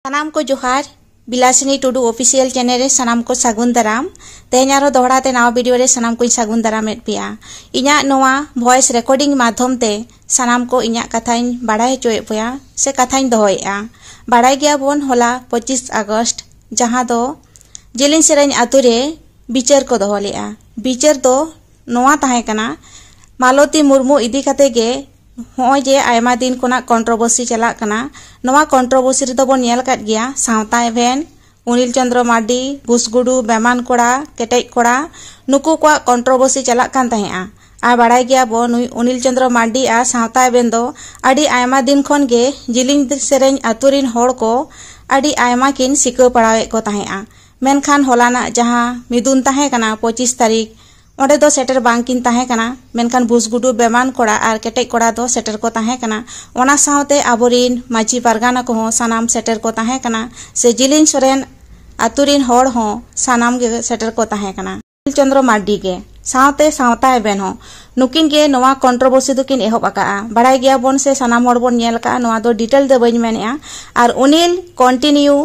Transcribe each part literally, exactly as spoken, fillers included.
ᱥᱟᱱᱟᱢ ᱠᱚ ᱡᱚᱦᱟᱨ᱾ ᱵᱤᱞᱟᱥᱤᱱᱤ ᱴᱩᱰᱩ ᱚᱯᱷᱤᱥᱤᱭᱟᱞ ᱪᱮᱱᱮᱞ ᱨᱮ ᱥᱟᱱᱟᱢ ᱠᱚ ᱥᱟᱹᱜᱩᱱ ᱫᱟᱨᱟᱢ᱾ ᱛᱮᱦᱮᱧ ᱟᱨᱦᱚᱸ ᱫᱚᱦᱲᱟ ᱛᱮ ᱱᱟᱣᱟ ᱵᱷᱤᱰᱤᱭᱳ ᱨᱮ ᱥᱟᱱᱟᱢ ᱠᱚᱧ ᱥᱟᱹᱜᱩᱱ ᱫᱟᱨᱟᱢᱮᱫ ᱯᱮᱭᱟ᱾ ᱤᱧᱟᱹᱜ ᱱᱚᱣᱟ ᱵᱷᱚᱭᱮᱥ ᱨᱮᱠᱚᱨᱰᱤᱝ ᱢᱟᱫᱽᱫᱷᱚᱢ ᱛᱮ ᱥᱟᱱᱟᱢ ᱠᱚ ᱤᱧᱟᱹᱜ ᱠᱟᱛᱷᱟᱧ ᱵᱟᱲᱟᱭ ᱦᱚᱪᱚᱭᱮᱫ ᱯᱮᱭᱟ ᱥᱮ ᱠᱟᱛᱷᱟᱧ ᱫᱚᱦᱚᱭᱮᱫᱼᱟ᱾ ᱵᱟᱲᱟᱭ ᱜᱮᱭᱟᱵᱚᱱ, ᱦᱚᱞᱟ ᱯᱚᱸᱪᱤᱥ ᱟᱜᱚᱥᱴ, ᱡᱟᱦᱟᱸ ᱫᱚ ᱡᱤᱞᱤᱧ ᱥᱮᱨᱮᱧ ᱟᱛᱳ ᱨᱮ ᱵᱤᱪᱟᱹᱨ ᱠᱚ ᱫᱚᱦᱚ ᱞᱮᱫᱼᱟ᱾ ᱵᱤᱪᱟᱹᱨ ᱫᱚ ᱱᱚᱣᱟ ᱛᱟᱦᱮᱸ ᱠᱟᱱᱟ, ᱢᱟᱞᱚᱛᱤ ᱢᱩᱨᱢᱩ ᱤᱫᱤ ᱠᱟᱛᱮ ᱜᱮ ᱦᱚᱸᱜᱼᱚᱭ ᱡᱮ ᱟᱭᱢᱟ ᱫᱤᱱ ᱠᱷᱚᱱᱟᱜ ᱠᱚᱱᱴᱨᱳᱵᱷᱟᱨᱥᱤ ᱪᱟᱞᱟᱜ ᱠᱟᱱᱟ, ᱱᱚᱣᱟ ᱠᱚᱱᱴᱨᱳᱵᱷᱟᱨᱥᱤ ᱨᱮᱫᱚ ᱵᱚᱱ ᱧᱮᱞ ᱟᱠᱟᱫ ᱜᱮᱭᱟ, ᱥᱟᱶᱛᱟ ᱮᱵᱷᱮᱱ, ᱚᱱᱤᱞ ᱪᱚᱸᱫᱽᱨᱚ ᱢᱟᱨᱰᱤ, ᱵᱷᱩᱥᱜᱩᱰᱩ, ᱵᱮᱢᱟᱱ ᱠᱚᱲᱟ, ᱠᱮᱴᱮᱡ ᱠᱚᱲᱟ, ᱱᱩᱠᱩ ᱠᱚᱣᱟᱜ ᱠᱚᱱᱴᱨᱳᱵᱷᱟᱨᱥᱤ ᱪᱟᱞᱟᱜ ᱠᱟᱱ ᱛᱟᱦᱮᱸᱜᱼᱟ᱾ ᱟᱨ ᱵᱟᱲᱟᱭ ᱜᱮᱭᱟ ᱵᱚᱱ, ᱱᱩᱭ ᱚᱱᱤᱞ ᱪᱚᱸᱫᱽᱨᱚ ᱢᱟᱨᱰᱤ ᱟᱨ ᱥᱟᱶᱛᱟ ᱮᱵᱷᱮᱱ ᱫᱚ ᱟᱹᱰᱤ ᱟᱭᱢᱟ ᱫᱤᱱ ᱠᱷᱚᱱ ᱜᱮ ᱡᱤᱞᱤᱧ ᱥᱮᱨᱮᱧ ᱟᱛᱳ ᱨᱤᱱ ᱦᱚᱲ ᱠᱚ ᱟᱹᱰᱤ ᱟᱭᱢᱟ ᱠᱤᱱ ᱥᱤᱠᱟᱹᱣ ᱯᱟᱲᱟᱣᱮᱫ ᱠᱚ ᱛᱟᱦᱮᱸᱜᱼᱟ᱾ ᱢᱮᱱᱠᱷᱟᱱ ᱦᱚᱞᱟᱱᱟᱜ ᱡᱟᱦᱟᱸ ᱢᱤᱫᱩᱱ ᱛᱟᱦᱮᱸ ᱠᱟᱱᱟ ᱯᱚᱸᱪᱤᱥ ᱛᱟᱹᱨᱤᱠᱷ, ᱚᱸᱰᱮ ᱫᱚ ᱥᱮᱴᱮᱨ ᱵᱟᱝ ᱠᱤᱱ ᱛᱟᱦᱮᱸ ᱠᱟᱱᱟ, ᱢᱮᱱᱠᱷᱟᱱ ᱵᱷᱩᱥᱜᱩᱰᱩ, ᱵᱮᱢᱟᱱ ᱠᱚᱲᱟ ᱟᱨ ᱠᱮᱴᱮᱡ ᱠᱚᱲᱟ ᱫᱚ ᱥᱮᱴᱮᱨ ᱠᱚ ᱛᱟᱦᱮᱸ ᱠᱟᱱᱟ᱾ ᱚᱱᱟ ᱥᱟᱶᱛᱮ ᱟᱵᱚᱨᱤᱱ ᱢᱟᱹᱡᱷᱤ ᱯᱟᱨᱜᱟᱱᱟ ᱠᱚᱦᱚᱸ ᱥᱟᱱᱟᱢ ᱥᱮᱴᱮᱨ ᱠᱚ ᱛᱟᱦᱮᱸ ᱠᱟᱱᱟ, ᱥᱮ ᱡᱤᱞᱤᱧ ᱥᱚᱨᱮᱱ ᱟᱛᱳ ᱨᱤᱱ ᱦᱚᱲ ᱦᱚᱸ ᱥᱟᱱᱟᱢ ᱜᱮ ᱥᱮᱴᱮᱨ ᱠᱚ ᱛᱟᱦᱮᱸ ᱠᱟᱱᱟ᱾ ᱪᱚᱸᱫᱽᱨᱚ ᱢᱟᱨᱰᱤ ᱜᱮ ᱥᱟᱶᱛᱮ ᱥᱟᱶᱛᱟ ᱮᱵᱷᱮᱱ ᱦᱚᱸ, ᱱᱩᱠᱤᱱ ᱜᱮ ᱱᱚᱣᱟ ᱠᱚᱱᱴᱨᱳᱵᱷᱟᱨᱥᱤ ᱫᱚᱠᱤᱱ ᱮᱦᱚᱵ ᱟᱠᱟᱫᱼᱟ᱾ ᱵᱟᱲᱟᱭ ᱜᱮᱭᱟᱵᱚᱱ ᱥᱮ ᱥᱟᱱᱟᱢ ᱦᱚᱲ ᱵᱚᱱ ᱧᱮᱞ ᱟᱠᱟᱫᱼᱟ, ᱱᱚᱣᱟ ᱫᱚ ᱰᱤᱴᱮᱞ ᱫᱚ ᱵᱟᱹᱧ ᱢᱮᱱᱮᱫᱼᱟ᱾ ᱟᱨ ᱚᱱᱤᱞ ᱠᱚᱱᱴᱤᱱᱤᱭᱩ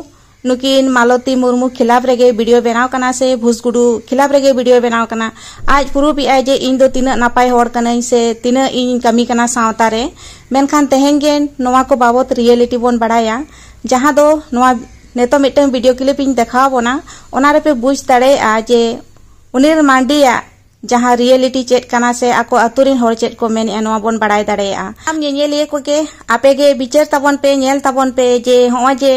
ᱱᱩᱠᱤᱱ ᱢᱟᱞᱚᱛᱤ ᱢᱩᱨᱢᱩ ᱠᱷᱤᱞᱟᱯ ᱨᱮᱜᱮ ᱵᱷᱤᱰᱤᱭᱳ ᱵᱮᱱᱟᱣ ᱠᱟᱱᱟ ᱥᱮ ᱵᱷᱩᱥᱜᱩᱰᱩ ᱠᱷᱤᱞᱟᱯ ᱨᱮᱜᱮ ᱵᱷᱤᱰᱤᱭᱳ ᱵᱮᱱᱟᱣ ᱠᱟᱱᱟ᱾ ᱟᱡ ᱯᱨᱩᱯᱷ ᱮᱫ ᱟᱭ ᱡᱮ ᱤᱧ ᱫᱚ ᱛᱤᱱᱟᱹᱜ ᱱᱟᱯᱟᱭ ᱦᱚᱲ ᱠᱟᱹᱱᱟᱹᱧ ᱥᱮ ᱛᱤᱱᱟᱹᱜ ᱤᱧ ᱠᱟᱹᱢᱤ ᱠᱟᱱᱟ ᱥᱟᱶᱛᱟ ᱨᱮ᱾ ᱢᱮᱱᱠᱷᱟᱱ ᱛᱮᱦᱮᱧ ᱜᱮ ᱱᱚᱣᱟ ᱠᱚ ᱵᱟᱵᱚᱛ ᱨᱤᱭᱮᱞᱤᱴᱤ ᱵᱚᱱ ᱵᱟᱲᱟᱭᱟ, ᱡᱟᱦᱟᱸ ᱫᱚ ᱱᱚᱣᱟ ᱱᱤᱛᱚᱜ ᱢᱤᱫᱴᱟᱝ ᱵᱷᱤᱰᱤᱭᱳ ᱠᱞᱤᱯ ᱤᱧ ᱫᱮᱠᱷᱟᱣ ᱟᱵᱚᱱᱟ, ᱚᱱᱟ ᱨᱮᱯᱮ ᱵᱩᱡᱽ ᱫᱟᱲᱮᱭᱟᱜᱼᱟ ᱡᱮ ᱚᱱᱤᱞ ᱢᱟᱨᱰᱤᱭᱟᱜ ᱡᱟᱦᱟᱸ ᱨᱤᱭᱮᱞᱤᱴᱤ ᱪᱮᱫ ᱠᱟᱱᱟ ᱥᱮ ᱟᱠᱚ ᱟᱛᱳ ᱨᱤᱱ ᱦᱚᱲ ᱪᱮᱫ ᱠᱚ ᱢᱮᱱᱮᱫᱼᱟ, ᱱᱚᱣᱟ ᱵᱚᱱ ᱵᱟᱲᱟᱭ ᱫᱟᱲᱮᱭᱟᱜᱼᱟ᱾ ᱟᱢ ᱧᱮᱧᱮᱞᱤᱭᱟᱹ ᱠᱚᱜᱮ ᱟᱯᱮ ᱜᱮ ᱵᱤᱪᱟᱹᱨ ᱛᱟᱵᱚᱱ ᱯᱮ, ᱧᱮᱞ ᱛᱟᱵᱚᱱ ᱯᱮ ᱡᱮ ᱦᱚᱸᱜᱼᱚᱭ ᱡᱮ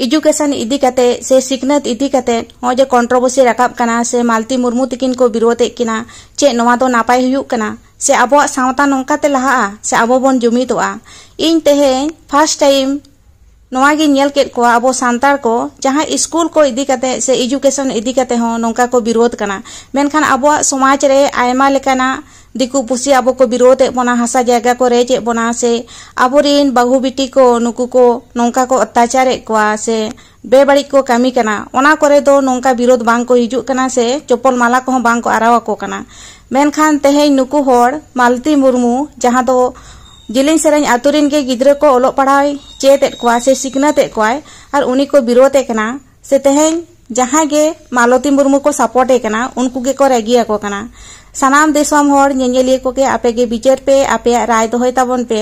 ᱮᱡᱩᱠᱮᱥᱚᱱ ᱤᱫᱤ ᱠᱟᱛᱮ ᱥᱮ ᱥᱤᱠᱷᱱᱟᱹᱛ ᱤᱫᱤ ᱠᱟᱛᱮ ᱦᱚᱸᱜᱼᱚᱭ ᱡᱮ ᱠᱚᱱᱴᱨᱳᱵᱷᱟᱨᱥᱤ ᱨᱟᱠᱟᱵ ᱠᱟᱱᱟ ᱥᱮ ᱢᱟᱞᱛᱤ ᱢᱩᱨᱢᱩ ᱛᱤᱠᱤᱱ ᱠᱚ ᱵᱤᱨᱳᱫ ᱮᱫ ᱠᱤᱱᱟ, ᱪᱮᱫ ᱱᱚᱣᱟ ᱫᱚ ᱱᱟᱯᱟᱭ ᱦᱩᱭᱩᱜ ᱠᱟᱱᱟ ᱥᱮ ᱟᱵᱚᱣᱟᱜ ᱥᱟᱶᱛᱟ ᱱᱚᱝᱠᱟ ᱛᱮ ᱞᱟᱦᱟᱜᱼᱟ ᱥᱮ ᱟᱵᱚ ᱵᱚᱱ ᱡᱩᱢᱤᱫᱚᱜᱼᱟ? ᱤᱧ ᱛᱮᱦᱮᱧ ᱯᱷᱟᱥᱴ ᱴᱟᱭᱤᱢ ᱱᱚᱣᱟ ᱜᱤᱧ ᱧᱮᱞ ᱠᱮᱫ ᱠᱚᱣᱟ, ᱟᱵᱚ ᱥᱟᱱᱛᱟᱲ ᱠᱚ ᱡᱟᱦᱟᱸ ᱥᱠᱩᱞ ᱠᱚ ᱤᱫᱤ ᱠᱟᱛᱮ ᱥᱮ ᱮᱡᱩᱠᱮᱥᱚᱱ ᱤᱫᱤ ᱠᱟᱛᱮ ᱦᱚᱸ ᱱᱚᱝᱠᱟ ᱠᱚ ᱵᱤᱨᱳᱫ ᱠᱟᱱᱟ᱾ ᱢᱮᱱᱠᱷᱟᱱ ᱟᱵᱚᱣᱟᱜ ᱥᱚᱢᱟᱡᱽ ᱨᱮ ᱟᱭᱢᱟ ᱞᱮᱠᱟᱱᱟᱜ ᱫᱤᱠᱩ ᱯᱩᱥᱤ ᱟᱵᱚ ᱠᱚ ᱵᱤᱨᱳᱫ ᱮᱫ ᱵᱚᱱᱟ, ᱦᱟᱥᱟ ᱡᱟᱭᱜᱟ ᱠᱚ ᱨᱮᱡ ᱮᱫ ᱵᱚᱱᱟ, ᱥᱮ ᱟᱵᱚᱨᱤᱱ ᱵᱟᱹᱦᱩ ᱵᱤᱴᱤ ᱠᱚ ᱱᱩᱠᱩ ᱠᱚ ᱱᱚᱝᱠᱟ ᱠᱚ ᱚᱛᱛᱟᱪᱟᱨᱮᱫ ᱠᱚᱣᱟ ᱥᱮ ᱵᱮᱵᱟᱹᱲᱤᱡ ᱠᱚ ᱠᱟᱹᱢᱤ ᱠᱟᱱᱟ, ᱚᱱᱟ ᱠᱚᱨᱮ ᱫᱚ ᱱᱚᱝᱠᱟ ᱵᱤᱨᱳᱫ ᱵᱟᱝ ᱠᱚ ᱦᱤᱡᱩᱜ ᱠᱟᱱᱟ ᱥᱮ ᱪᱚᱯᱚᱞ ᱢᱟᱞᱟ ᱠᱚᱦᱚᱸ ᱵᱟᱝ ᱠᱚ ᱟᱨᱟᱣ ᱟᱠᱚ ᱠᱟᱱᱟ᱾ ᱢᱮᱱᱠᱷᱟᱱ ᱛᱮᱦᱮᱧ ᱱᱩᱠᱩ ᱦᱚᱲ ᱢᱟᱞᱛᱤ ᱢᱩᱨᱢᱩ, ᱡᱟᱦᱟᱸ ᱫᱚ ᱡᱤᱞᱤᱧ ᱥᱮᱨᱮᱧ ᱟᱛᱳ ᱨᱮᱱ ᱜᱮ ᱜᱤᱫᱽᱨᱟᱹ ᱠᱚ ᱚᱞᱚᱜ ᱯᱟᱲᱦᱟᱣ ᱪᱮᱫ ᱮᱫ ᱠᱚᱣᱟ ᱥᱮ ᱥᱤᱠᱷᱱᱟᱹᱛ ᱮᱫ ᱠᱚᱣᱟᱭ, ᱟᱨ ᱩᱱᱤ ᱠᱚ ᱵᱤᱨᱳᱫ ᱮ ᱠᱟᱱᱟ, ᱥᱮ ᱛᱮᱦᱮᱧ ᱡᱟᱦᱟᱸᱭ ᱜᱮ ᱢᱟᱞᱚᱛᱤ ᱢᱩᱨᱢᱩ ᱠᱚ ᱥᱟᱯᱳᱨᱴ ᱮ ᱠᱟᱱᱟ, ᱩᱱᱠᱩ ᱜᱮᱠᱚ ᱨᱟᱹᱜᱤ ᱟᱠᱚ ᱠᱟᱱᱟ᱾ ᱥᱟᱱᱟᱢ ᱫᱤᱥᱚᱢ ᱦᱚᱲ, ᱧᱮᱧᱮᱞᱤᱭᱟᱹ ᱠᱚᱜᱮ, ᱟᱯᱮ ᱜᱮ ᱵᱤᱪᱟᱹᱨ ᱯᱮ, ᱟᱯᱮᱭᱟᱜ ᱨᱟᱭ ᱫᱚᱦᱚᱭ ᱛᱟᱵᱚᱱ ᱯᱮ᱾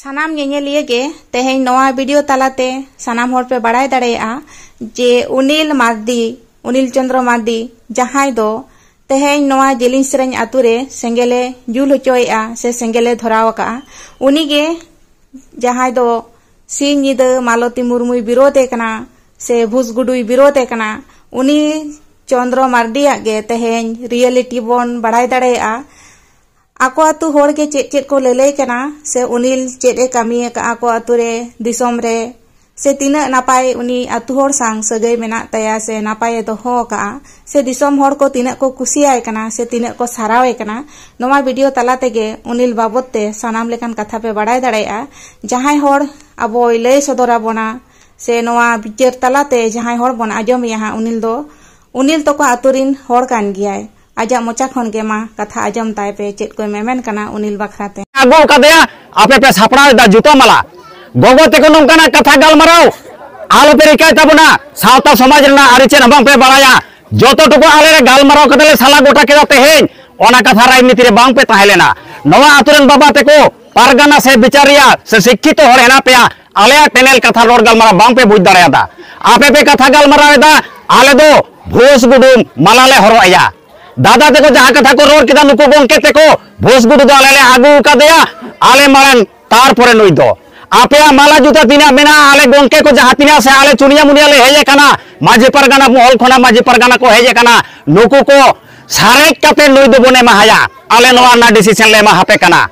ᱥᱟᱱᱟᱢ ᱧᱮᱧᱮᱞᱤᱭᱟᱹ ᱜᱮ ᱛᱮᱦᱮᱧ ᱱᱚᱣᱟ ᱵᱷᱤᱰᱤᱭᱳ ᱛᱟᱞᱟᱛᱮ ᱥᱟᱱᱟᱢ ᱦᱚᱲ ᱯᱮ ᱵᱟᱲᱟᱭ ᱫᱟᱲᱮᱭᱟᱜᱼᱟ ᱡᱮ ᱚᱱᱤᱞ ᱢᱟᱨᱰᱤ, ᱚᱱᱤᱞ ᱪᱚᱸᱫᱽᱨᱚ ᱢᱟᱨᱰᱤ, ᱡᱟᱦᱟᱸᱭ ᱫᱚ ᱛᱮᱦᱮᱧ ᱱᱚᱣᱟ ᱡᱤᱞᱤᱧ ᱥᱮᱨᱮᱧ ᱟᱛᱳ ᱨᱮ ᱥᱮᱸᱜᱮᱞᱮ ᱡᱩᱞ ᱦᱚᱪᱚᱭᱮᱫᱼᱟ ᱥᱮ ᱥᱮᱸᱜᱮᱞᱮ ᱫᱷᱚᱨᱟᱣ ᱟᱠᱟᱫᱼᱟ, ᱩᱱᱤᱜᱮ ᱡᱟᱦᱟᱸᱭ ᱫᱚ ᱥᱤᱧ ᱧᱤᱫᱟᱹ ᱢᱟᱞᱚᱛᱤ ᱢᱩᱨᱢᱩᱭ ᱵᱤᱨᱳᱫᱮ ᱠᱟᱱᱟ ᱥᱮ ᱵᱷᱩᱥ ᱜᱩᱰᱩᱭ ᱵᱤᱨᱳᱫᱮ ᱠᱟᱱᱟ, ᱩᱱᱤ ᱪᱚᱸᱫᱽᱨᱚ ᱢᱟᱨᱰᱤᱭᱟᱜ ᱜᱮ ᱛᱮᱦᱮᱧ ᱨᱤᱭᱮᱞᱤᱴᱤ ᱵᱚᱱ ᱵᱟᱲᱟᱭ ᱫᱟᱲᱮᱭᱟᱜᱼᱟ᱾ ᱟᱠᱚ ᱟᱹᱛᱩ ᱦᱚᱲ ᱜᱮ ᱪᱮᱫ ᱪᱮᱫ ᱠᱚ ᱞᱟᱹᱞᱟᱹᱭ ᱠᱟᱱᱟ, ᱥᱮ ᱚᱱᱤᱞ ᱪᱮᱫ ᱮ ᱠᱟᱹᱢᱤ ᱟᱠᱟᱫᱼᱟ ᱟᱠᱚ ᱟᱹᱛᱩ ᱨᱮ, ᱫᱤᱥᱚᱢ ᱨᱮ, ᱥᱮ ᱛᱤᱱᱟᱹᱜ ᱱᱟᱯᱟᱭ ᱩᱱᱤ ᱟᱹᱛᱩ ᱦᱚᱲ ᱥᱟᱶ ᱥᱟᱹᱜᱟᱹᱭ ᱢᱮᱱᱟᱜ ᱛᱟᱭᱟ ᱥᱮ ᱱᱟᱯᱟᱭᱮ ᱫᱚᱦᱚ ᱟᱠᱟᱫᱼᱟ, ᱥᱮ ᱫᱤᱥᱚᱢ ᱦᱚᱲ ᱠᱚ ᱛᱤᱱᱟᱹᱜ ᱠᱚ ᱠᱩᱥᱤᱭᱟᱭ ᱠᱟᱱᱟ ᱥᱮ ᱛᱤᱱᱟᱹᱜ ᱠᱚ ᱥᱟᱨᱦᱟᱣᱮ ᱠᱟᱱᱟ, ᱱᱚᱣᱟ ᱵᱷᱤᱰᱤᱭᱳ ᱛᱟᱞᱟ ᱛᱮᱜᱮ ᱚᱱᱤᱞ ᱵᱟᱵᱚᱫ ᱛᱮ ᱥᱟᱱᱟᱢ ᱞᱮᱠᱟᱱ ᱠᱟᱛᱷᱟ ᱯᱮ ᱵᱟᱲᱟᱭ ᱫᱟᱲᱮᱭᱟᱜᱼᱟ᱾ ᱡᱟᱦᱟᱸᱭ ᱦᱚᱲ ᱟᱵᱚᱭ ᱞᱟᱹᱭ ᱥᱚᱫᱚᱨ ᱟᱵᱚᱱᱟ ᱥᱮ ᱱᱚᱣᱟ ᱵᱤᱪᱟᱹᱨ ᱛᱟᱞᱟᱛᱮ ᱡᱟᱦᱟᱸᱭ ᱦᱚᱲ ᱵᱚᱱ ᱟᱸᱡᱚᱢᱮᱭᱟ ᱦᱟᱸᱜ, ᱚᱱᱤᱞ ᱫᱚ ᱚᱱᱤᱞ ᱛᱟᱠᱚ ᱟᱛᱳ ᱨᱤᱱ ᱦᱚᱲ ᱠᱟᱱ ᱜᱮᱭᱟᱭ᱾ ᱟᱡᱟᱜ ᱢᱚᱪᱟ ᱠᱷᱚᱱ ᱜᱮ ᱢᱟ ᱠᱟᱛᱷᱟ ᱟᱸᱡᱚᱢ ᱛᱟᱭ ᱯᱮ, ᱪᱮᱫ ᱠᱚᱭ ᱢᱮᱢᱮᱱ ᱠᱟᱱᱟ ᱚᱱᱤᱞ ᱵᱟᱠᱷᱨᱟ ᱛᱮ᱾ ᱟᱹᱜᱩ ᱟᱠᱟᱫᱮᱭᱟ, ᱟᱯᱮ ᱯᱮ ᱥᱟᱯᱲᱟᱣ ᱮᱫᱟ ᱡᱩᱛᱟᱹ ᱢᱟᱞᱟ᱾ ᱜᱚᱜᱚ ᱛᱮᱠᱚ ᱱᱚᱝᱠᱟᱱᱟᱜ ᱠᱟᱛᱷᱟ ᱜᱟᱞᱢᱟᱨᱟᱣ ᱟᱞᱚᱯᱮ ᱨᱤᱠᱟᱹᱭ ᱛᱟᱵᱚᱱᱟ᱾ ᱥᱟᱶᱛᱟ ᱥᱚᱢᱟᱡᱽ ᱨᱮᱱᱟᱜ ᱟᱹᱨᱤᱪᱟᱹᱞᱤ ᱵᱟᱝ ᱯᱮ ᱵᱟᱲᱟᱭᱟ᱾ ᱡᱚᱛᱚ ᱴᱩᱠᱩ ᱟᱞᱮ ᱞᱮ ᱜᱟᱞᱢᱟᱨᱟᱣ ᱠᱟᱛᱮ ᱞᱮ ᱥᱟᱞᱟ ᱜᱚᱴᱟ ᱠᱮᱫᱟ ᱛᱮᱦᱮᱧ, ᱚᱱᱟ ᱠᱟᱛᱷᱟ ᱨᱟᱡᱽᱱᱤᱛᱤ ᱨᱮ ᱵᱟᱝ ᱯᱮ ᱛᱟᱦᱮᱸ ᱞᱮᱱᱟ᱾ ᱱᱚᱣᱟ ᱟᱛᱳ ᱨᱮᱱ ᱵᱟᱵᱟ ᱛᱮᱠᱚ ᱯᱟᱨᱜᱟᱱᱟ ᱥᱮ ᱵᱤᱪᱟᱹᱨᱤᱭᱟᱹ ᱥᱮ ᱥᱤᱠᱠᱷᱤᱛᱚ ᱦᱚᱲ ᱦᱮᱱᱟᱜ ᱯᱮᱭᱟ, ᱟᱞᱮᱭᱟᱜ ᱴᱮᱱᱮᱞ ᱠᱟᱛᱷᱟ ᱨᱚᱲ ᱜᱟᱞᱢᱟᱨᱟᱣ ᱵᱟᱝ ᱯᱮ ᱵᱩᱡᱽ ᱫᱟᱲᱮᱭᱟᱫᱟ᱾ ᱟᱯᱮ ᱯᱮ ᱠᱟᱛᱷᱟ ᱜᱟᱞᱢᱟᱨᱟᱣ ᱮᱫᱟ, ᱟᱞᱮ ᱫᱚ ᱵᱷᱩᱥ ᱜᱩᱰᱩᱢ ᱢᱟᱞᱟ ᱞᱮ ᱦᱚᱨᱚᱜ ᱮᱭᱟ᱾ ᱫᱟᱫᱟ ᱛᱮᱠᱚ ᱡᱟᱦᱟᱸ ᱠᱟᱛᱷᱟ ᱠᱚ ᱨᱚᱲ ᱠᱮᱫᱟ, ᱱᱩᱠᱩ ᱜᱚᱝᱠᱮ ᱛᱮᱠᱚ ᱵᱷᱩᱥ ᱜᱩᱰᱩ ᱫᱚ ᱟᱞᱮ ᱞᱮ ᱟᱹᱜᱩ ᱟᱠᱟᱫᱮᱭᱟ, ᱟᱞᱮ ᱢᱟᱲᱟᱝ, ᱛᱟᱨᱯᱚᱨᱮ ᱱᱩᱭ ᱫᱚ᱾ ᱟᱯᱮᱭᱟᱜ ᱢᱟᱞᱟ ᱡᱩᱛᱟᱹ ᱛᱤᱱᱟᱹᱜ ᱢᱮᱱᱟᱜᱼᱟ, ᱟᱞᱮ ᱜᱚᱝᱠᱮ ᱠᱚ ᱡᱟᱦᱟᱸ ᱛᱤᱱᱟᱹᱜ ᱥᱮ ᱟᱞᱮ ᱪᱩᱱᱤᱭᱟ ᱢᱩᱱᱤᱭᱟ ᱞᱮ ᱦᱮᱡ ᱟᱠᱟᱱᱟ, ᱢᱟᱹᱡᱷᱤ ᱯᱟᱨᱜᱟᱱᱟ ᱢᱚᱦᱚᱞ ᱠᱷᱚᱱᱟᱜ ᱢᱟᱹᱡᱷᱤ ᱯᱟᱨᱜᱟᱱᱟ ᱠᱚ ᱦᱮᱡ ᱟᱠᱟᱱᱟ, ᱱᱩᱠᱩ ᱠᱚ ᱥᱟᱨᱮᱡ ᱠᱟᱛᱮ ᱱᱩᱭ ᱫᱚᱵᱚᱱ ᱮᱢᱟ ᱦᱟᱭᱟ᱾ ᱟᱞᱮ ᱱᱚᱣᱟ ᱨᱮᱱᱟᱜ ᱰᱤᱥᱤᱥᱚᱱ ᱞᱮ ᱮᱢᱟ ᱦᱟᱯᱮ ᱠᱟᱱᱟ᱾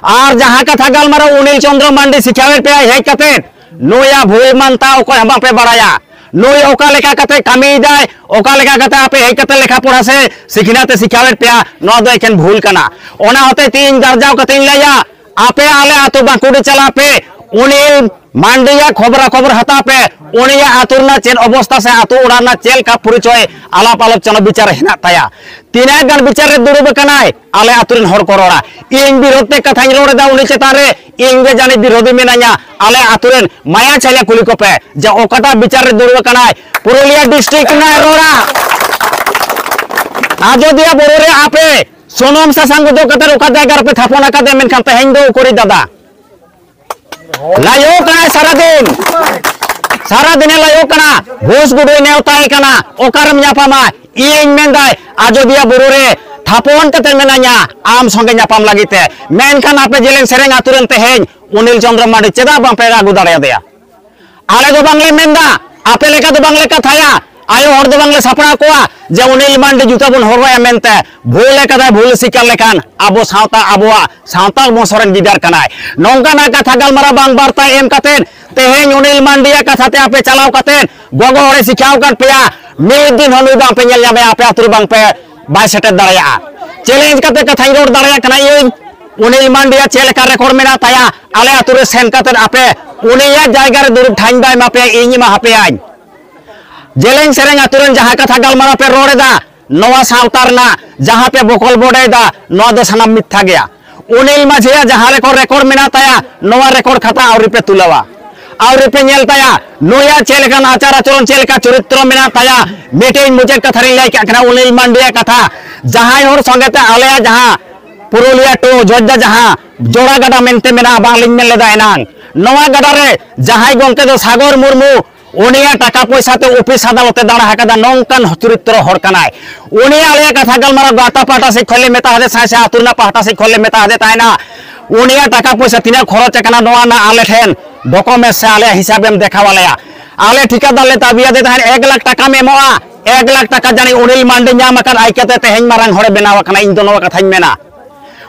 ᱟᱨ ᱡᱟᱦᱟᱸ ᱠᱟᱛᱷᱟ ᱜᱟᱞᱢᱟᱨᱟᱣ ᱚᱱᱤᱞ ᱪᱚᱸᱫᱽᱨᱚ ᱢᱟᱱᱰᱤ ᱥᱤᱠᱷᱟᱣᱮᱫ ᱯᱮᱭᱟᱭ ᱦᱮᱡ ᱠᱟᱛᱮ, ᱱᱩᱭᱟᱜ ᱵᱷᱩᱞ ᱢᱟᱱᱛᱟ ᱚᱠᱚᱭ ᱦᱚᱸ ᱵᱟᱯᱮ ᱵᱟᱲᱟᱭᱟ᱾ ᱱᱩᱭ ᱚᱠᱟ ᱞᱮᱠᱟ ᱠᱟᱛᱮ ᱠᱟᱹᱢᱤᱭᱮᱫᱟᱭ, ᱚᱠᱟ ᱞᱮᱠᱟ ᱠᱟᱛᱮ ᱟᱯᱮ ᱦᱮᱡ ᱠᱟᱛᱮ ᱞᱮᱠᱷᱟ ᱯᱚᱲᱟ ᱥᱮ ᱥᱤᱠᱷᱱᱟᱹᱛ ᱮ ᱥᱤᱠᱷᱟᱣᱮᱫ ᱯᱮᱭᱟ, ᱱᱚᱣᱟ ᱫᱚ ᱮᱠᱮᱱ ᱵᱷᱩᱞ ᱠᱟᱱᱟ᱾ ᱚᱱᱟ ᱦᱚᱛᱮᱡ ᱛᱮ ᱤᱧ ᱜᱟᱨᱡᱟᱣ ᱠᱟᱛᱮ ᱤᱧ ᱞᱟᱹᱭᱟ, ᱟᱯᱮ ᱟᱞᱮ ᱟᱹᱛᱩ ᱵᱟᱸᱠᱩᱲᱟ ᱪᱟᱞᱟᱜ ᱯᱮ, ᱩᱱᱤ ᱢᱟᱱᱰᱤᱭᱟᱜ ᱠᱷᱚᱵᱽᱨᱟ ᱠᱷᱚᱵᱚᱨ ᱦᱟᱛᱟᱣ ᱯᱮ, ᱩᱱᱤᱭᱟᱜ ᱟᱹᱛᱩ ᱨᱮᱱᱟᱜ ᱪᱮᱫ ᱚᱵᱚᱥᱛᱟ ᱥᱮ ᱟᱹᱛᱩ ᱚᱲᱟᱜ ᱨᱮᱱᱟᱜ ᱪᱮᱫ ᱞᱮᱠᱟ ᱯᱚᱨᱤᱪᱚᱭ ᱟᱞᱟᱯ ᱟᱞᱳᱪᱚᱱᱟ ᱵᱤᱪᱟᱨ ᱨᱮ ᱦᱮᱱᱟᱜ ᱛᱟᱭᱟ᱾ ᱛᱤᱱᱟᱹᱜ ᱜᱟᱱ ᱵᱤᱪᱟᱨ ᱨᱮ ᱫᱩᱲᱩᱵ ᱟᱠᱟᱱᱟᱭ, ᱟᱞᱮ ᱟᱹᱛᱩ ᱨᱮᱱ ᱦᱚᱲ ᱠᱚ ᱨᱚᱲᱟ᱾ ᱤᱧ ᱵᱤᱨᱳᱫᱷ ᱛᱮ ᱠᱟᱛᱷᱟᱧ ᱨᱚᱲ ᱮᱫᱟ ᱩᱱᱤ ᱪᱮᱛᱟᱱ ᱨᱮ, ᱤᱧ ᱜᱮ ᱡᱟᱹᱱᱤᱡ ᱵᱤᱨᱳᱫᱷᱤ ᱢᱮᱱᱟᱧᱟ᱾ ᱟᱞᱮ ᱟᱹᱛᱩ ᱨᱮᱱ ᱢᱟᱭᱟ ᱪᱷᱟᱭᱟ ᱠᱩᱞᱤ ᱠᱚᱯᱮ ᱡᱮ ᱚᱠᱟᱴᱟᱜ ᱵᱤᱪᱟᱨ ᱨᱮ ᱫᱩᱲᱩᱵ ᱟᱠᱟᱱᱟᱭ ᱯᱩᱨᱩᱞᱤᱭᱟᱹ ᱰᱤᱥᱴᱨᱤᱠᱴ ᱨᱮᱱᱟᱜ ᱨᱚᱲᱟ᱾ ᱟᱡᱚᱫᱤᱭᱟᱹ ᱵᱩᱨᱩ ᱨᱮ ᱟᱯᱮ ᱥᱩᱱᱩᱢ ᱥᱟᱥᱟᱝ ᱚᱡᱚᱜ ᱠᱟᱛᱮ ᱚᱠᱟ ᱡᱟᱭᱜᱟ ᱨᱮᱯᱮ ᱛᱷᱟᱯᱚᱱ ᱟᱠᱟᱫᱮᱭᱟ, ᱢᱮᱱᱠᱷᱟᱱ ᱛᱮᱦᱮᱧ ᱫᱚ ᱩᱠᱩᱨᱤᱡ ᱫᱟᱫᱟ? ᱞᱟᱭᱚᱜ ᱠᱟᱱᱟᱭ ᱥᱟᱨᱟᱫᱤᱱ, ᱥᱟᱨᱟᱫᱤᱱᱮ ᱞᱟᱭᱚᱜ ᱠᱟᱱᱟ᱾ ᱜᱷᱩᱥ ᱜᱩᱰᱩᱭ ᱱᱮᱣᱛᱟᱭ ᱠᱟᱱᱟ, ᱚᱠᱟᱨᱮᱢ ᱧᱟᱯᱟᱢᱟ? ᱤᱧ ᱢᱮᱱᱫᱟᱭ ᱟᱡᱚᱫᱤᱭᱟᱹ ᱵᱩᱨᱩ ᱨᱮ ᱛᱷᱟᱯᱚᱱ ᱠᱟᱛᱮ ᱢᱮᱱᱟᱧᱟ ᱟᱢ ᱥᱚᱸᱜᱮ ᱧᱟᱯᱟᱢ ᱞᱟᱹᱜᱤᱫ ᱛᱮ, ᱢᱮᱱᱠᱷᱟᱱ ᱟᱯᱮ ᱡᱮᱞᱮᱧ ᱥᱮᱨᱮᱧ ᱟᱹᱛᱩ ᱨᱮᱱ ᱛᱮᱦᱮᱧ ᱚᱱᱤᱞ ᱪᱚᱸᱫᱽᱨᱚ ᱢᱟᱨᱰᱤ ᱪᱮᱫᱟᱜ ᱵᱟᱝᱯᱮ ᱟᱹᱜᱩ ᱫᱟᱲᱮᱭᱟᱫᱮᱭᱟ? ᱟᱞᱮ ᱫᱚ ᱵᱟᱝᱞᱮ ᱢᱮᱱᱫᱟ, ᱟᱯᱮ ᱞᱮᱠᱟ ᱫᱚ ᱵᱟᱝᱞᱮ ᱠᱟᱛᱷᱟᱭᱟ, ᱟᱭᱳ ᱦᱚᱲ ᱫᱚ ᱵᱟᱝᱞᱮ ᱥᱟᱯᱲᱟᱣ ᱠᱚᱣᱟ ᱡᱮ ᱚᱱᱤᱞ ᱢᱟᱱᱰᱤ ᱡᱩᱛᱟᱹ ᱵᱚᱱ ᱦᱚᱨᱚᱜᱟᱭᱟ ᱢᱮᱱᱛᱮ᱾ ᱵᱷᱩᱞ ᱟᱠᱟᱫᱟᱭ, ᱵᱷᱩᱞ ᱥᱤᱠᱟᱨ ᱞᱮᱠᱷᱟᱱ ᱟᱵᱚ ᱥᱟᱶᱛᱟ, ᱟᱵᱚᱣᱟᱜ ᱥᱟᱶᱛᱟ ᱵᱚᱝᱥᱚ ᱨᱮᱱ ᱜᱤᱫᱟᱹᱨ ᱠᱟᱱᱟᱭ᱾ ᱱᱚᱝᱠᱟᱱᱟᱜ ᱠᱟᱛᱷᱟ ᱜᱟᱞᱢᱟᱨᱟᱣ ᱵᱟᱝ ᱵᱟᱨᱛᱟ ᱮᱢ ᱠᱟᱛᱮ ᱛᱮᱦᱮᱧ ᱚᱱᱤᱞ ᱢᱟᱱᱰᱤᱭᱟᱜ ᱠᱟᱛᱷᱟ ᱛᱮ ᱟᱯᱮ ᱪᱟᱞᱟᱣ ᱠᱟᱛᱮ ᱜᱚᱜᱚ ᱦᱚᱲᱮ ᱥᱤᱠᱷᱟᱣ ᱟᱠᱟᱫ ᱯᱮᱭᱟ, ᱢᱤᱫ ᱫᱤᱱ ᱦᱚᱸ ᱱᱩᱭ ᱵᱟᱝᱯᱮ ᱧᱮᱞ ᱧᱟᱢᱮᱭᱟ, ᱟᱯᱮ ᱟᱹᱛᱩ ᱨᱮ ᱵᱟᱝᱯᱮ ᱵᱟᱭ ᱥᱮᱴᱮᱨ ᱫᱟᱲᱮᱭᱟᱜᱼᱟ᱾ ᱪᱮᱞᱮᱧᱡᱽ ᱠᱟᱛᱮ ᱠᱟᱛᱷᱟᱧ ᱨᱚᱲ ᱫᱟᱲᱮᱭᱟᱜ ᱠᱟᱱᱟ ᱤᱧ, ᱚᱱᱤᱞ ᱢᱟᱱᱰᱤᱭᱟᱜ ᱪᱮᱫ ᱞᱮᱠᱟ ᱨᱮᱠᱚᱨᱰ ᱢᱮᱱᱟᱜ ᱛᱟᱭᱟ, ᱟᱞᱮ ᱟᱹᱛᱩ ᱨᱮ ᱥᱮᱱ ᱠᱟᱛᱮ ᱟᱯᱮ ᱩᱱᱤᱭᱟᱜ ᱡᱟᱭᱜᱟ ᱨᱮ ᱫᱩᱲᱩᱵ ᱴᱷᱟᱶ ᱵᱟᱭ ᱮᱢᱟ ᱯᱮᱭᱟ, ᱤᱧ ᱮᱢᱟ ᱦᱟᱯᱮᱭᱟᱧ᱾ ᱡᱮᱞᱮᱧ ᱥᱮᱨᱮᱧ ᱟᱹᱛᱩ ᱨᱮᱱ ᱡᱟᱦᱟᱸ ᱠᱟᱛᱷᱟ ᱜᱟᱞᱢᱟᱨᱟᱣ ᱯᱮ ᱨᱚᱲ ᱮᱫᱟ, ᱱᱚᱣᱟ ᱥᱟᱶᱛᱟ ᱨᱮᱱᱟᱜ ᱡᱟᱦᱟᱸ ᱯᱮ ᱵᱚᱠᱚᱞ ᱵᱚᱰᱮᱭᱮᱫᱟ, ᱱᱚᱣᱟ ᱫᱚ ᱥᱟᱱᱟᱢ ᱢᱤᱛᱷᱭᱟ ᱜᱮᱭᱟ᱾ ᱚᱱᱤᱞ ᱢᱟᱹᱡᱷᱤᱭᱟᱜ ᱡᱟᱦᱟᱸ ᱨᱮᱠᱚ ᱨᱮᱠᱚᱨᱰ ᱢᱮᱱᱟᱜ ᱛᱟᱭᱟ, ᱱᱚᱣᱟ ᱨᱮᱠᱚᱨᱰ ᱠᱷᱟᱛᱟ ᱟᱹᱣᱨᱤ ᱯᱮ ᱛᱩᱞᱟᱹᱣᱟ, ᱟᱹᱣᱨᱤ ᱯᱮ ᱧᱮᱞ ᱛᱟᱭᱟ᱾ ᱱᱩᱭᱟᱜ ᱪᱮᱫ ᱞᱮᱠᱟᱱ ᱟᱪᱟᱨ ᱟᱪᱚᱨᱚᱱ, ᱪᱮᱫ ᱞᱮᱠᱟ ᱪᱚᱨᱤᱛᱨᱚ ᱢᱮᱱᱟᱜ ᱛᱟᱭᱟ᱾ ᱢᱤᱫᱴᱮᱱ ᱢᱩᱪᱟᱹᱫ ᱠᱟᱛᱷᱟ ᱨᱤᱧ ᱞᱟᱹᱭ ᱠᱟᱜ ᱠᱟᱱᱟ, ᱚᱱᱤᱞ ᱢᱟᱱᱰᱤᱭᱟᱜ ᱠᱟᱛᱷᱟ, ᱡᱟᱦᱟᱸᱭ ᱦᱚᱲ ᱥᱚᱸᱜᱮ ᱛᱮ ᱟᱞᱮᱭᱟᱜ ᱡᱟᱦᱟᱸ ᱯᱩᱨᱩᱞᱤᱭᱟᱹ ᱴᱩ ᱡᱚᱡᱽᱫᱟ ᱡᱟᱦᱟᱸ ᱡᱚᱲᱟ ᱜᱟᱰᱟ ᱢᱮᱱᱛᱮ ᱢᱮᱱᱟᱜᱼᱟ, ᱵᱟᱝᱞᱤᱧ ᱢᱮᱱ ᱞᱮᱫᱟ ᱮᱱᱟᱝ, ᱱᱚᱣᱟ ᱜᱟᱰᱟ ᱨᱮ ᱡᱟᱦᱟᱸᱭ ᱜᱚᱢᱠᱮ ᱫᱚ ᱥᱟᱜᱚᱨ ᱢᱩᱨᱢᱩ, ᱩᱱᱤᱭᱟᱜ ᱴᱟᱠᱟ ᱯᱚᱭᱥᱟ ᱛᱮ ᱚᱯᱷᱤᱥ ᱟᱫᱟᱞᱚᱛ ᱮ ᱫᱟᱬᱟ ᱟᱠᱟᱫᱟ, ᱱᱚᱝᱠᱟᱱ ᱪᱚᱨᱤᱛᱨᱚ ᱦᱚᱲ ᱠᱟᱱᱟᱭ᱾ ᱩᱱᱤ ᱟᱞᱮᱭᱟᱜ ᱠᱟᱛᱷᱟ ᱜᱟᱞᱢᱟᱨᱟᱣ ᱜᱟᱶᱛᱟ ᱯᱟᱦᱴᱟ ᱥᱮᱫ ᱠᱷᱚᱱ ᱞᱮ ᱢᱮᱛᱟ ᱦᱟᱫᱮ ᱛᱟᱦᱮᱸ, ᱥᱮ ᱟᱹᱛᱩ ᱨᱮᱱᱟᱜ ᱯᱟᱦᱴᱟ ᱥᱮᱫ ᱠᱷᱚᱱ ᱞᱮ ᱢᱮᱛᱟ ᱦᱟᱫᱮ ᱛᱟᱦᱮᱱᱟ, ᱩᱱᱤᱭᱟᱜ ᱴᱟᱠᱟ ᱯᱚᱭᱥᱟ ᱛᱤᱱᱟᱹᱜ ᱠᱷᱚᱨᱚᱪ ᱟᱠᱟᱱᱟ ᱱᱚᱣᱟ ᱨᱮᱱᱟᱜ ᱟᱞᱮ ᱴᱷᱮᱱ ᱰᱚᱠᱩᱢᱮᱱᱴ ᱥᱮ ᱟᱞᱮᱭᱟᱜ ᱦᱤᱥᱟᱹᱵ ᱮᱢ ᱫᱮᱠᱷᱟᱣ ᱟᱞᱮᱭᱟ᱾ ᱟᱞᱮ ᱴᱷᱤᱠᱟᱹᱫᱟᱨ ᱞᱮ ᱫᱟᱵᱤ ᱟᱫᱮ ᱛᱟᱦᱮᱸᱫ ᱮᱠ ᱞᱟᱠᱷ ᱴᱟᱠᱟᱢ ᱮᱢᱚᱜᱼᱟ, ᱮᱠ ᱞᱟᱠᱷ ᱴᱟᱠᱟ ᱡᱟᱹᱱᱤᱡ ᱚᱱᱤᱞ ᱢᱟᱱᱰᱤ ᱧᱟᱢ ᱟᱠᱟᱫ ᱟᱭ ᱠᱟᱛᱮ ᱛᱮᱦᱮᱧ ᱢᱟᱨᱟᱝ ᱦᱚᱲᱮ ᱵᱮᱱᱟᱣ ᱟᱠᱟᱱᱟ, ᱤᱧ ᱫᱚ ᱱᱚᱣᱟ ᱠᱟᱛᱷᱟᱧ ᱢᱮᱱᱟ᱾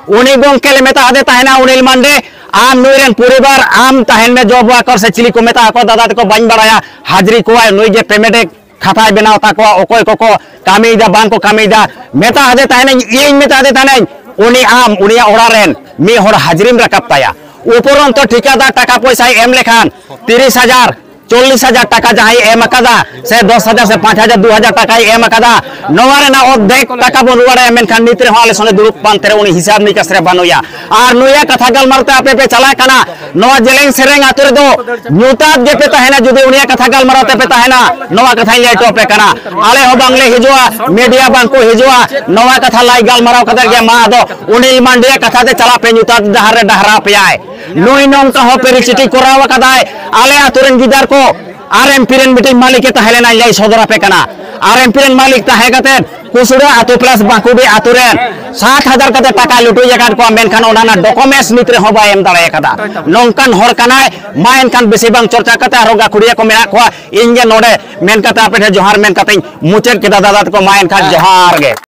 ᱩᱱᱤ ᱜᱚᱢᱠᱮ ᱞᱮ ᱢᱮᱛᱟ ᱦᱟᱫᱮ ᱛᱟᱦᱮᱱᱟ, ᱚᱱᱤᱞ ᱢᱟᱱᱰᱤ, ᱟᱢ ᱱᱩᱭ ᱨᱮᱱ ᱯᱚᱨᱤᱵᱟᱨ, ᱟᱢ ᱛᱟᱦᱮᱱ ᱢᱮ, ᱡᱚᱵ ᱣᱟᱨᱠᱟᱨ ᱥᱮ ᱪᱤᱞᱤ ᱠᱚ ᱢᱮᱛᱟ ᱠᱚᱣᱟ, ᱫᱟᱫᱟ ᱛᱮᱠᱚ ᱵᱟᱹᱧ ᱵᱟᱲᱟᱭᱟ, ᱦᱟᱡᱽᱨᱤ ᱠᱚᱣᱟᱭ ᱱᱩᱭ ᱡᱮ ᱯᱮᱢᱮᱱᱴ ᱮ ᱠᱷᱟᱛᱟᱭ ᱵᱮᱱᱟᱣ ᱛᱟᱠᱚᱣᱟ, ᱚᱠᱚᱭ ᱠᱚᱠᱚ ᱠᱟᱹᱢᱤᱭᱮᱫᱟ ᱵᱟᱝ ᱠᱚ ᱠᱟᱹᱢᱤᱭᱮᱫᱟ, ᱢᱮᱛᱟ ᱦᱟᱫᱮ ᱛᱟᱦᱮᱱᱟᱹᱧ, ᱤᱧ ᱢᱮᱛᱟ ᱦᱟᱫᱮ ᱛᱟᱦᱮᱱᱟᱹᱧ, ᱩᱱᱤ ᱟᱢ ᱩᱱᱤᱭᱟᱜ ᱚᱲᱟᱜ ᱨᱮᱱ ᱢᱤᱫ ᱦᱚᱲ ᱦᱟᱡᱽᱨᱤᱢ ᱨᱟᱠᱟᱵ ᱛᱟᱭᱟ᱾ ᱩᱯᱚᱨᱚᱱᱛᱚ ᱴᱷᱤᱠᱟᱹᱫᱟᱨ ᱴᱟᱠᱟ ᱯᱚᱭᱥᱟᱭ ᱮᱢ ᱞᱮᱠᱷᱟᱱ ᱛᱤᱨᱤᱥ ᱦᱟᱡᱟᱨ, ᱪᱚᱞᱞᱤᱥ ᱦᱟᱡᱟᱨ ᱴᱟᱠᱟ ᱡᱟᱦᱟᱸᱭ ᱮᱢ ᱟᱠᱟᱫᱟ, ᱥᱮ ᱫᱚᱥ ᱦᱟᱡᱟᱨ ᱥᱮ ᱯᱟᱸᱪ ᱦᱟᱡᱟᱨ, ᱫᱩ ᱦᱟᱡᱟᱨ ᱴᱟᱠᱟᱭ ᱮᱢ ᱟᱠᱟᱫᱟ, ᱱᱚᱣᱟ ᱨᱮᱱᱟᱜ ᱚᱨᱫᱷᱮᱠ ᱴᱟᱠᱟ ᱵᱚᱱ ᱨᱩᱣᱟᱹᱲᱟᱭᱟ, ᱢᱮᱱᱠᱷᱟᱱ ᱱᱤᱛ ᱨᱮᱦᱚᱸ ᱟᱞᱮ ᱥᱚᱸᱜᱮ ᱫᱩᱲᱩᱵ ᱯᱟᱱᱛᱮ ᱨᱮ ᱩᱱᱤ ᱦᱤᱥᱟᱹᱵ ᱱᱤᱠᱟᱥ ᱨᱮ ᱵᱟᱹᱱᱩᱭᱟ᱾ ᱟᱨ ᱱᱩᱭᱟᱜ ᱠᱟᱛᱷᱟ ᱜᱟᱞᱢᱟᱨᱟᱣ ᱛᱮ ᱟᱯᱮ ᱯᱮ ᱪᱟᱞᱟᱜ ᱠᱟᱱᱟ, ᱱᱚᱣᱟ ᱡᱮᱞᱮᱧ ᱥᱮᱨᱮᱧ ᱟᱛᱳ ᱨᱮᱫᱚ ᱧᱩᱛᱟᱛ ᱜᱮᱯᱮ ᱛᱟᱦᱮᱱᱟ᱾ ᱡᱩᱫᱤ ᱩᱱᱤᱭᱟᱜ ᱠᱟᱛᱷᱟ ᱜᱟᱞᱢᱟᱨᱟᱣ ᱛᱮᱯᱮ ᱛᱟᱦᱮᱱᱟ, ᱱᱚᱣᱟ ᱠᱟᱛᱷᱟᱧ ᱞᱟᱹᱭ ᱦᱚᱴᱚ ᱟᱯᱮ ᱠᱟᱱᱟ᱾ ᱟᱞᱮ ᱦᱚᱸ ᱵᱟᱝᱞᱮ ᱦᱤᱡᱩᱜᱼᱟ, ᱢᱤᱰᱤᱭᱟ ᱵᱟᱝ ᱠᱚ ᱦᱤᱡᱩᱜᱼᱟ᱾ ᱱᱚᱣᱟ ᱠᱟᱛᱷᱟ ᱞᱟᱭ ᱜᱟᱞᱢᱟᱨᱟᱣ ᱠᱟᱛᱮ ᱜᱮ ᱢᱟ ᱟᱫᱚ ᱚᱱᱤᱞ ᱢᱟᱱᱰᱤᱭᱟᱜ ᱠᱟᱛᱷᱟ ᱛᱮ ᱪᱟᱞᱟᱜ ᱯᱮ, ᱧᱩᱛᱟᱛ ᱰᱟᱦᱟᱨ ᱨᱮ ᱰᱟᱦᱨᱟ ᱯᱮᱭᱟᱭ᱾ ᱱᱩᱭ ᱱᱚᱝᱠᱟ ᱦᱚᱸ ᱯᱮᱨᱤᱥᱤᱴᱤ ᱠᱚᱨᱟᱣ ᱟᱠᱟᱫᱟᱭ᱾ ᱟᱞᱮ ᱟᱛᱳ ᱨᱮᱱ ᱜᱤᱫᱟᱹᱨ ᱠᱚ ᱟᱨ ᱮᱢ ᱯᱤ ᱨᱮᱱ ᱢᱤᱫᱴᱤᱡ ᱢᱟᱹᱞᱤᱠ ᱮ ᱛᱟᱦᱮᱸ ᱞᱮᱱᱟ, ᱞᱟᱹᱭ ᱥᱚᱫᱚᱨ ᱟᱯᱮ ᱠᱟᱱᱟ᱾ ᱟᱨ ᱮᱢ ᱯᱤ ᱨᱮᱱ ᱢᱟᱹᱞᱤᱠ ᱛᱟᱦᱮᱸ ᱠᱟᱛᱮ ᱠᱩᱥᱲᱟ ᱟᱛᱳ ᱯᱞᱟᱥ ᱵᱟᱸᱠᱩᱲᱤ ᱟᱛᱳ ᱨᱮᱱ ᱥᱟᱛ ᱦᱟᱡᱟᱨ ᱠᱟᱛᱮ ᱴᱟᱠᱟ ᱞᱩᱴᱩᱡ ᱟᱠᱟᱫ ᱠᱚᱣᱟ, ᱢᱮᱱᱠᱷᱟᱱ ᱚᱱᱟ ᱨᱮᱱᱟᱜ ᱰᱚᱠᱩᱢᱮᱱᱴᱥ ᱱᱤᱛ ᱨᱮᱦᱚᱸ ᱵᱟᱭ ᱮᱢ ᱫᱟᱲᱮ ᱟᱠᱟᱫᱟ᱾ ᱱᱚᱝᱠᱟᱱ ᱦᱚᱲ ᱠᱟᱱᱟᱭ᱾ ᱢᱟ ᱮᱱᱠᱷᱟᱱ ᱵᱮᱥᱤ ᱵᱟᱝ ᱪᱚᱨᱪᱟ ᱠᱟᱛᱮ ᱟᱨᱦᱚᱸ ᱜᱟᱹᱠᱷᱩᱲᱤᱭᱟᱹ ᱠᱚ ᱢᱮᱱᱟᱜ ᱠᱚᱣᱟ, ᱤᱧ ᱜᱮ ᱱᱚᱰᱮ ᱢᱮᱱ ᱠᱟᱛᱮ ᱟᱯᱮ ᱴᱷᱮᱱ ᱡᱚᱦᱟᱨ ᱢᱮᱱ ᱠᱟᱛᱮᱧ ᱢᱩᱪᱟᱹᱫ ᱠᱮᱫᱟ᱾ ᱫᱟᱫᱟ ᱛᱟᱠᱚ, ᱢᱟ ᱮᱱᱠᱷᱟᱱ ᱡᱚᱦᱟᱨ ᱜᱮ᱾